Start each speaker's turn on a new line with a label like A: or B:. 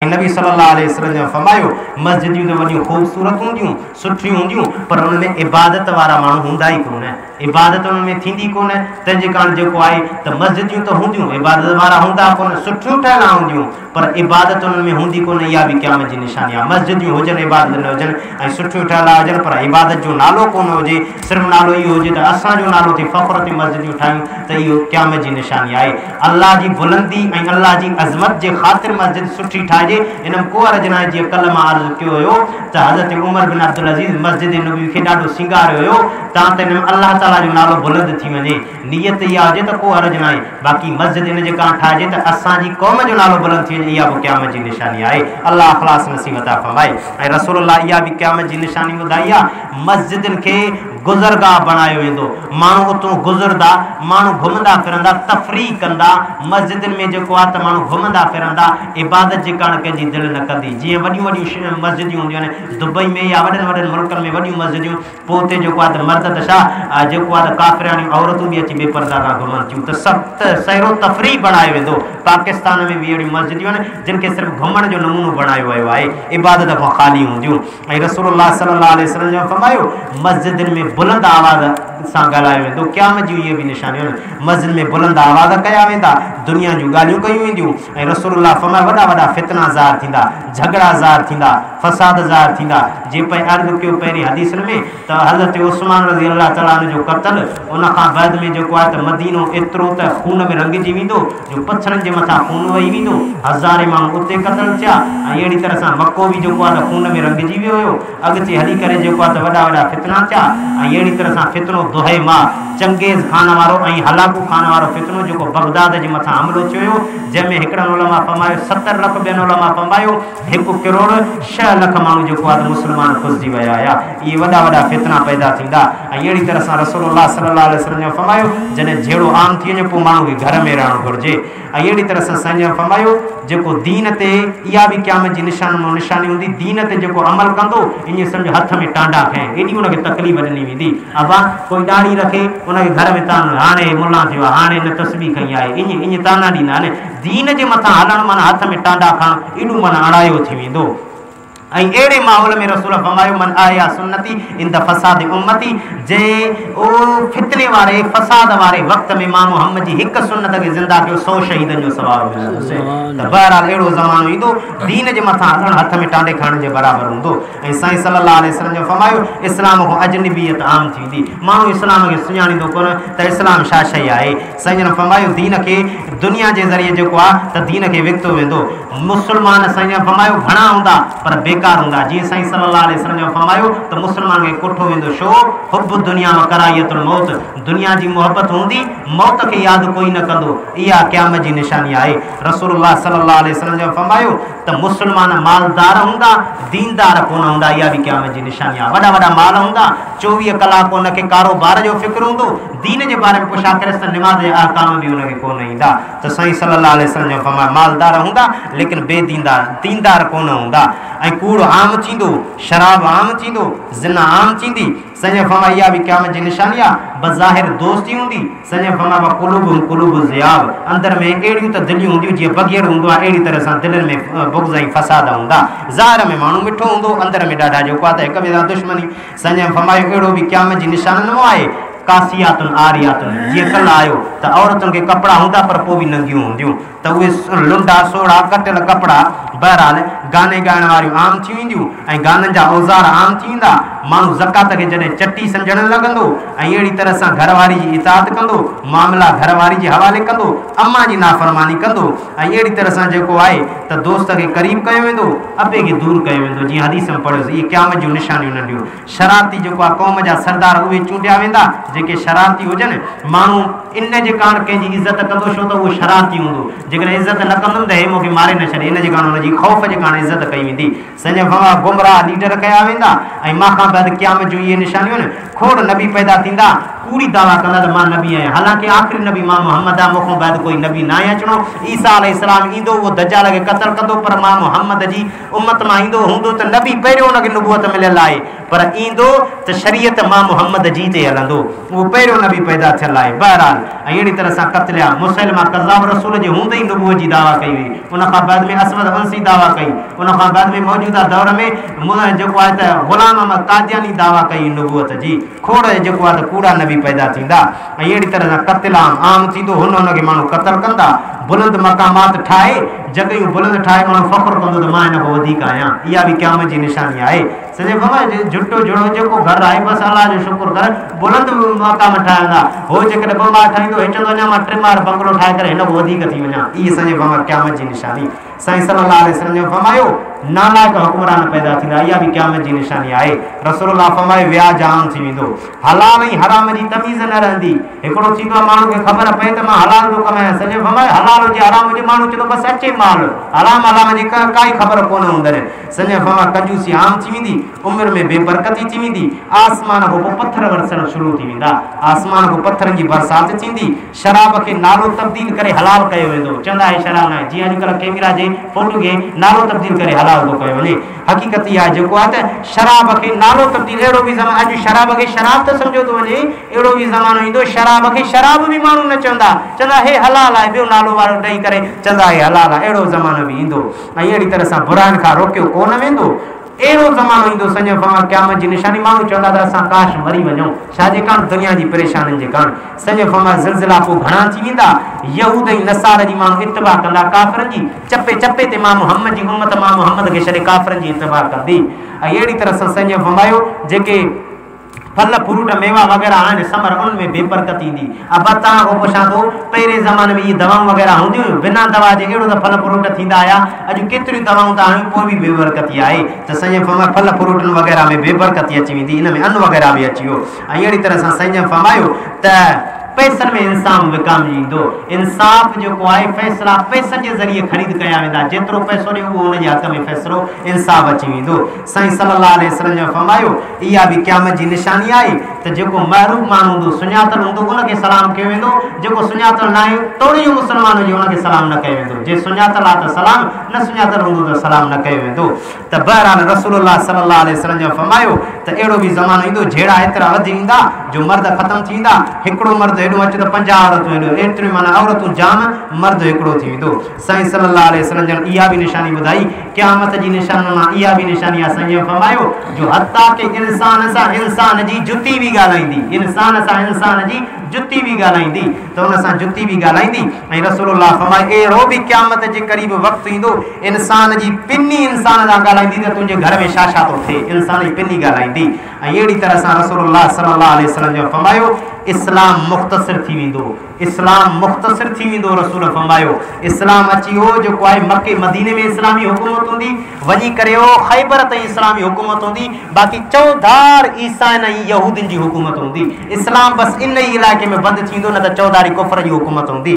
A: ۽ نبي صلي الله عليه وسلم جن فرمايو، مسجديون ته وڏيون خوبصورت هونديون، سٺيون هونديون، پر انهن ۾ عبادت وارا ماڻهو هوندا ئي ڪونه، عبادت انهن ۾ ٿيندي ڪونه، تنهن جي ڪاڻ جيڪو آهي ته مسجديون ته هونديون، عبادت وارا هوندا ڪونه، سٺيون ٺهيل هونديون، پر عبادت انهن ۾ هوندي ڪونه، اها به قيامت جي نشاني آهي. مسجديون هجن عبادت نه هجن ۽ سٺيون ٺهيل هجن پر عبادت جو نالو ڪونه هجي، صرف نالو اهو هجي ته اسان جو نالو ٿئي، فخر تي مسجديون ٺاهيون ته اهو قيامت جي نشاني آهي. الله جي بلندي ۽ الله جي عظمت جي خاطر مسجد سٺي ٺاهجي، ان ۾ ڪو حرج ناهي. جيئن ڪلهه مان عرض ڪيو هيو ته حضرت عمر بن عبدالعزيز مسجد نبوي کي ڏاڍو سينگاريو هيو تان ته ان ۾ الله تعاليٰ جو نالو بلند ٿي وڃي. نيت اها هجي ته ڪو حرج ناهي، باقي مسجد ان جي ڪاڻ ٺاهجي ته اسان جي قوم جو نالو بلند ٿي وڃي، اها به قيامت جي نشاني آهي. الله اخلاص نصيب عطا فرمائي. ۽ رسول الله اها به قيامت جي نشاني ٻڌائي آهي، مسجدن کي گذرگاهه بڻايو ويندو، ماڻهو اتون گذرندا، ماڻهو گهمندا ڦرندا، تفريح ڪندا، مسجدن ۾ جيڪو آهي ته ماڻهو گهمندا ڦرندا، عبادت جي ڪاڻ ڪنهن جي دل نه ڪندي. جيئن وڏيون وڏيون مسجديون هونديون آهن دبئي ۾ يا وڏن وڏن ملڪن ۾ وڏيون مسجديون، پوء اتي جيڪو آهي ته مرد ته ڇا، جيڪو آهي ته ڪافرياڻيون عورتون به اچي بي پرده سان گهمن ٿيون ته سڀ ته سير و تفريح بڻايو ويندو. پاڪستان ۾ به اهڙيون مسجديون آهن جن کي صرف گهمڻ جو نمونو بڻايو ويو آهي، عبادت کان خالي هونديون. ۽ رسول الله صلي الله عليه وسلم جن فرمايو، مسجدن ۾ بلند آواز سان ڳالهايو ويندو، قيامت جون اهي به نشانيون آهن، مسجد ۾ بلند آواز ڪيا ويندا، دنيا جون ڳالهيون ڪيون وينديون. ۽ رسول الله فرمايو، وڏا وڏا فتنا ظاهر ٿيندا، جهڳڙا ظاهر ٿيندا، فساد ظاهر ٿيندا. جيئن پئي عرض ڪيو پهرين حديثن ۾ ته حضرت عثمان رضي الله تعالٰي عنه جو قتل، ان کان بعد ۾ جيڪو آهي ته مدينو ايترو ته خون ۾ رنگجي ويندو جو پٿرن جي مٿان خون وهي ويندو، هزارين ماڻهو اتي قتل ٿيا. ۽ اهڙي طرح سان مڪو به جيڪو آهي ته خون ۾ رنگجي ويو هيو. اڳتي هلي ڪري جيڪو آهي ته وڏا وڏا فتنا ٿيا. ۽ اهڙي طرح سان فتنو دهيما، چنگيز خان وارو ۽ هلاڪو خان وارو فتنو جيڪو بغداد جي مٿان حملو ٿيو هيو، جنهن ۾ هڪڙن علماء فرمايو 70 لک، ٻين علماء فرمايو 1 ڪروڙ 6 لک ماڻهو جيڪو آهي ته مسلمان ڪسجي ويا هيا. اهي وڏا وڏا فتنا پيدا ٿيندا. ۽ اهڙي طرح سان رسول الله صلي الله عليه وسلم جن فرمايو، جڏهن جهيڙو عام ٿي وڃي پوء ماڻهو کي گهر ۾ رهڻ گهرجي. ۽ اهڙي طرح سان سائين جن فرمايو، جيڪو دين تي، اها به قيامت جي نشانين مان نشاني هوندي، دين تي جيڪو عمل ڪندو ائين سمجهه هٿ ۾ ٽانڊا کنئي، ايڏي ان کي تڪليف ڏني ويندي. ابا ڪوئي ڏاڙهي رکي ان کي گهر ۾ طعنو، هاڻي هي ملان ٿيو آهي، هاڻي هن تسبيح کنئي آهي، ائين ائين طعنا ڏيندا آهن. دين جي مٿان هلڻ معنيٰ هٿ ۾ ٽانڊا کڻڻ، ايڏو معنيٰ اڻايو ٿي ويندو. ۽ اهڙي ماحول ۾ رسول فرمايو، من احيا سنتي عند فساد امتي، جنهن او فتني واري فساد واري وقت ۾ مان محمد جي هڪ سنت کي زنده ڪيو، 100 شهيدن جو ثواب ملندس. ته بهرحال اهڙو زمانو ايندو دين جي مٿان هلڻ هٿ ۾ ٽانڊي کڻڻ جي برابر هوندو. ۽ سائين صلي الله عليه وسلم جو فرمايو، اسلام کان اجنبيت عام ٿي ويندي، ماڻهو اسلام کي سڃاڻيندو ڪونه ته اسلام ڇا شيء آهي. سائين جن فرمايو، دين کي دنيا جي ذريعي جيڪو آهي ته دين کي وڪتو ويندو. مسلمان سائين جن فرمايو گهڻا هوندا پر بيڪار هوندا. جيئن سائين صلي الله عليه وسلم جن فرمايو ته مسلمان کي ڪوٺو ويندو ڇو؟ حب الدنيا و ڪراهيت الموت، دنيا جي محبت هوندي، موت کي ياد ڪوئي نه ڪندو، اها قيامت جي نشاني آهي. رسول الله صلي الله عليه وسلم جن فرمايو ته مسلمان مالدار هوندا، ديندار ڪونه هوندا، اها به قيامت جي نشاني آهي. وڏا وڏا مال هوندا، 24 ڪلاڪ ان کي ڪاروبار جو فڪر هوندو، دين جي باري ۾ پڇا ڪريس ته نماز جا احڪام به ان کي ڪونه ايندا. ته سائين صلي الله عليه وسلم جو فرمايو، مالدار هوندا ليڪن بي ديندار، ديندار ڪونه هوندا. ۽ ڪوڙ عام ٿيندو، شراب عام ٿيندو، زنا عام ٿيندي. سائين جو فرمايو، اها به قيامت جي نشاني آهي، بظاهر دوستي هوندي. سائين جو فرمايو، وقلوبهم قلوب الذئاب، اندر ۾ اهڙيون ته دليون هونديون جيئن بگهيڙ هوندو آهي، اهڙي طرح سان دلين ۾ بغض ۽ فساد هوندا. ظاهر ۾ ماڻهو مٺو هوندو، اندر ۾ ڏاڍا جيڪو آهي ته هڪ ٻئي سان دشمني. سائين جن فرمايو، اهڙو به قيامت جي نشانين مان آهي، ڪاسيات عاريات، جيئن ڪلهه آيو ته عورتن کي ڪپڙا هوندا پر پوء به ننگيون هونديون ته اهي لنڊا سوڙها ڪٽيل ڪپڙا. بهرحال گاني ڳائڻ واريون عام ٿي وينديون ۽ گانن جا اوزار عام ٿي ويندا. ماڻهو زڪوات کي جڏهن چٽي سمجهڻ لڳندو ۽ اهڙي طرح سان گهر واري جي اطاعت ڪندو، معاملا گهر واري جي حوالي ڪندو، امان جي نافرماني ڪندو ۽ اهڙي طرح سان جيڪو آهي ته دوست کي قريب ڪيو ويندو، ابي کي دور ڪيو ويندو، جيئن حديث ۾ پڙهيوسين. اهي قيامت جون نشانيون ننڍيون. شرارتي جيڪو آهي قوم جا سردار اهي چونڊيا ويندا جيڪي شرارتي هجن. ماڻهو ان جي ڪاڻ ڪنهن جي عزت ڪندو ڇو ته اهو شرارتي هوندو. جيڪڏهن عزت نه ڪندم ته هي مون کي ماري نه ڇڏي، ان جي ڪاڻ ان جي خوف جي ڪاڻ عزت ڪئي ويندي. سنجهه فوا گمراهه ليڊر ڪيا ويندا ۽ مان کان بعد قيامت جون اهي نشانيون آهن. کوڙ نبي پيدا ٿيندا، ڪوڙي دعويٰ ڪندا ته مان نبي آهيان، حالانڪه آخري نبي مان محمد آهيان، مون کان بعد ڪوئي نبي ناهي اچڻو. عيسيٰ عليه السلام ايندو، اهو دجال کي قتل ڪندو، پر مان محمد جي امت مان ايندو، هوندو ته نبي پهريون ان کي نبوت مليل آهي، پر ايندو ته شريعت مان محمد جي تي هلندو، اهو پهريون نبي پيدا ٿيل آهي. بهرحال ۽ اهڙي طرح سان قتل عام مسيلمه ڪذاب رسول جي هوندي ئي نبوت جي دعويٰ ڪئي وئي، ان کان بعد ۾ اسود عنسي دعويٰ ڪئي، ان کان بعد ۾ موجوده دور ۾ جيڪو آهي ته غلام احمد قادياني دعويٰ ڪئي نبوت جي. کوڙ جيڪو آهي ته ڪوڙا نبي پيدا ٿيندا ۽ اهڙي طرح سان قتل عام عام ٿيندو، هن هن کي ماڻهو قتل ڪندا، بلند مقامات ٺاهي، جڳهيون بلند ٺاهي ماڻهو فخر ڪندو ته مان هن کان وڌيڪ آهيان، اها به قيامت جي نشاني آهي. سڄي فرمايو جي جهٽو جهڙو جيڪو گهر آهي بس الله جو شڪر ڪر، بلند مقام ٺاهيندا، هو جيڪڏهن ٻه ماڙ ٺاهيندو هي چوندو اڃا مان ٽي ماڙ بنگلو ٺاهي ڪري هن کان وڌيڪ ٿي وڃان، اهي سڄي فرمايو قيامت جي نشاني. سائين صلّي الله عليه وسلّم جن فرمايو، نالائق حڪمران پيدا ٿيندا، اها به قيامت جي نشاني آهي. رسول الله فرمايو، وياج عام ٿي ويندو، حلال ۽ حرام جي تميز نه رهندي. هڪڙو ٿيندو آهي ماڻهو کي خبر پئي ته مان حلال ٿو ڪمايان، سڄڻ فرمايو، حلال هجي حرام هجي ماڻهو چوندو بس اچي مال، حرام حلال جي ڪائي خبر ڪونه هوندن. سڄڻ فرمايو، ڪنجوسي عام ٿي ويندي، عمر ۾ بي برڪتي ٿي ويندي، آسمان کان پوء پٿر ورسڻ شروع ٿي ويندا، آسمان کان پٿرن جي برسات ٿيندي، شراب کي نالو تبديل ڪري حلال ڪيو ويندو، چوندا هي شراب ناهي، جيئن اڄڪلهه ڪيميرا جي فوٽو کي نالو تبديل ڪري حلال ٿو ڪيو وڃي، حقيقت اها آهي جيڪو آهي ته شراب کي نالو تبديل اهڙو به زمانو اڄ شراب کي شراب ته سمجهيو ٿو وڃي، اهڙو به زمانو ايندو شراب کي شراب به ماڻهو نه چوندا، چوندا هي حلال آهي ٻيو نالو وارو ڏئي ڪري چوندا هي حلال آهي، اهڙو زمانو به ايندو ۽ اهڙي طرح سان براين کان روڪيو ڪو نه ويندو. اهڙو زمانو ايندو سڄڻ فرمايو قيامت جي نشاني ماڻهو چوندا ته اسان ڪاش مري وڃون ڇا جي ڪاڻ دنيا جي پريشانين جي ڪاڻ سڄڻ فرمايو زلزلا پوء گهڻا ٿي ويندا يهود ۽ نصاري جي ماڻهو اتباع ڪندا ڪافرن جي چپي چپي تي مان محمد جي امت مان محمد کي ڇڏي ڪافرن جي اتباع ڪندي ۽ اهڙي طرح سان سڄڻ فرمايو جيڪي ڦل فروٽ ميوا وغيره آهن ثمر انهن ۾ بي برڪت ايندي. ابا توهان کان پڇان ٿو پهرين زماني ۾ اهي دوائون وغيره هونديون هيون بنا دوا جي اهڙو ته ڦل فروٽ ٿيندا هيا اڄ ڪيتريون دوائون ته آڻيون پوء به بي برڪتي آهي ته سائين جن فرمايو ڦل فروٽن وغيره ۾ بي برڪتي اچي ويندي ان ۾ ان وغيره به اچي ويو ۽ اهڙي طرح سان سائين جن فرمايو ته پئسن ۾ انصاف وڪامجي ويندو. انصاف جيڪو آهي فيصلا پئسن جي ذريعي خريد ڪيا ويندا جيترو پئسو ڏي اهو ان جي حق ۾ فيصلو انصاف اچي ويندو. سائين صلي الله عليه وسلم جن فرمايو، اها به قيامت جي نشاني آهي ته جيڪو معروف ماڻهو هوندو، سڃاتل هوندو، ان کي سلام ڪيو ويندو، جيڪو سڃاتل ناهي، توڙي جو مسلمان هجي، ان کي سلام نه ڪيو ويندو، جي سڃاتل آهي ته سلام، نه سڃاتل هوندو ته سلام نه ڪيو ويندو. ته بهرحال رسول الله صلي الله عليه وسلم جن فرمايو ته اهڙو به زمانو ايندو جهيڙا ايترا وڌي ويندا جو مرد ختم ٿي ويندا، هڪڙو مرد هيڏو اچي ته 50 عورتون هيڏو، ايتريون معنيٰ عورتون جام، مرد هڪڙو ٿي ويندو. سائين صلي الله عليه وسلم جن اها به نشاني ٻڌائي، قيامت جي نشانين مان اها به نشاني آهي سائين جن فرمايو جو حتيٰ ڪه انسان سان انسان جي جتي به ڳالهائيندي، انسان سان انسان جي جتي به ڳالهائيندي ته ان سان جتي به ڳالهائيندي ۽ رسول الله فرمايو اهڙو به قيامت جي قريب وقت ايندو انسان جي پني انسان سان ڳالهائيندي ته تنهنجي گهر ۾ ڇا ڇا ٿو ٿئي، انسان جي پني ڳالهائيندي ۽ اهڙي طرح سان رسول الله صلي الله عليه وسلم جن فرمايو اسلام مختصر ٿي ويندو. اسلام مختصر ٿي ويندو رسول فرمايو اسلام اچي ويو جيڪو آهي مڪي مديني ۾ اسلامي حڪومت هوندي وڃي ڪري اهو خيبر تائين اسلامي حڪومت هوندي باقي چوڌار عيسائين ۽ يهودين جي حڪومت هوندي اسلام بس ان ئي علائقي ۾ بند ٿيندو نه ته چوڌاري ڪفر جي حڪومت هوندي.